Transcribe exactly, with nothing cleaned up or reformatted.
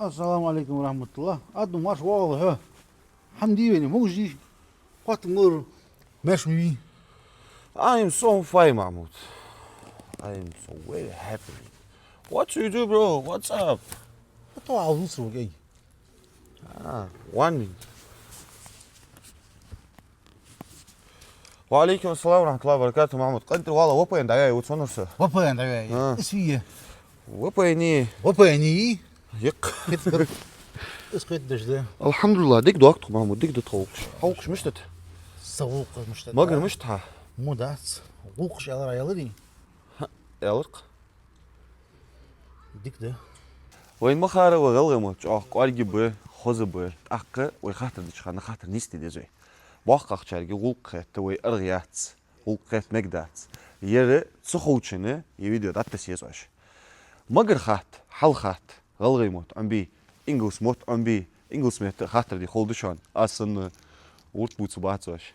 Ассаламу Ӏалайкум ва рахьматуллахӀ. Адам марш вагӀал хьо. Хьамди вени, могаш дий? Хаттар мар, маьрша ма вий. I am so fine, Mahmoud. I am so very happy. What you do, bro? What's up? Ото Ӏалуцар вай. Ah, one minute. Ва Ӏалайкум ассалам ва рахьматуллахӀи ва баракатухӀ, Махьмуд. КъинтӀера вала, ва пен дӀаваьй, вуц ванар со. Ва пен дӀаваьй. А. Из фу я? Ва пен. Ва пен. Йикх. Хетар. Из хеташ да. АлхьамдулиллахӀ, дика дог тхо, Махьмуд, дика да тхо гӀулакхаш. Хьа гӀулакхаш мишта да? Са гӀулакхаш мишта да? Магар мишта хьа? Мо дац. ГӀулакхаш аьлар аьларий? Хьа, аьлар-кх. Дика да. Вайна ма харра вай гӀалгӀай мотт чӀоагӀа кӀоарга ба, хоза ба, тӀаккха вай хаттар деча хана хаттар нийсде деза вай. БоккхагӀчарга гӀулакх хетта вай аргӀа яц, гӀулакх хетта мегаргдац. Ер ца ховчунна ер видео дӀатасса еза оаш. Магар хатта, хьал хатта, гӀалгӀай мотт Ӏомабий, ингалс мотт Ӏомабий, ингалс метта хаттар де ховргда шоана, аз санна гӀулакх бувца бац оаш.